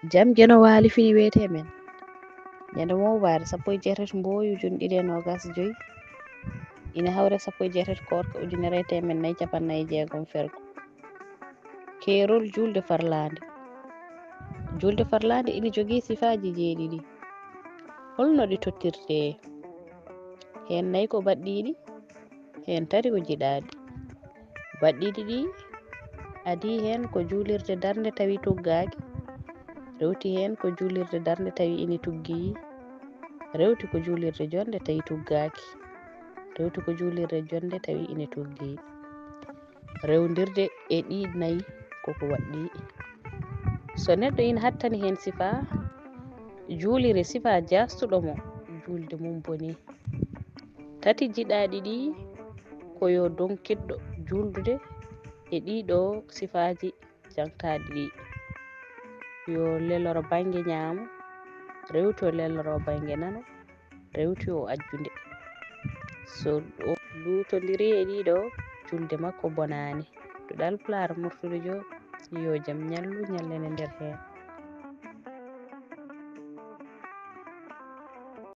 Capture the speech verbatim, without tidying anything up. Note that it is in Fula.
Jam jeno waali fini weete men. Ñande mowbaare sappo e jeetati mbooyu ujunɗiɗi e noogas joyi, ina hawre sappo e jeetati koorka ujunere e teemen nayi capannayi jeegom fergo. Keerol juulde farlaande. Juulde farlaande ina jogii sifaaji jeeɗiɗi. Holno ɗi tottirtee? Heen nayi ko baɗɗiiɗi, heen tati ko jiɗaaɗi. Baɗɗiiɗi ɗi adii heen ko juulirde darnde tawi tuggaaki, rewti heen ko juulirde darnde tawi ina tuggii, rewti ko juulirde jonnde tawi tuggaaki, rewti ko juulirde jonnde tawi ina tuggii. Rewndirde e ɗii nayi koko waɗɗii. So neɗɗo ina hattani heen sifaa, juulire sifaa jaastuɗo mo, juulde mum bonii. Tati jiɗaaɗi ɗi ko yo donkitɗo juuldude e ɗiɗo sifaaji jaŋtaaɗi ɗi. Yo leloro bannge ñaamo, rewti o leloro bannge nano, rewti o ajjunde. So o luutondiri e ɗiɗo, juulde makko bonaani. Duɗal Pulaar Murtude Joob, yo jam ñallu ñallene nder heen.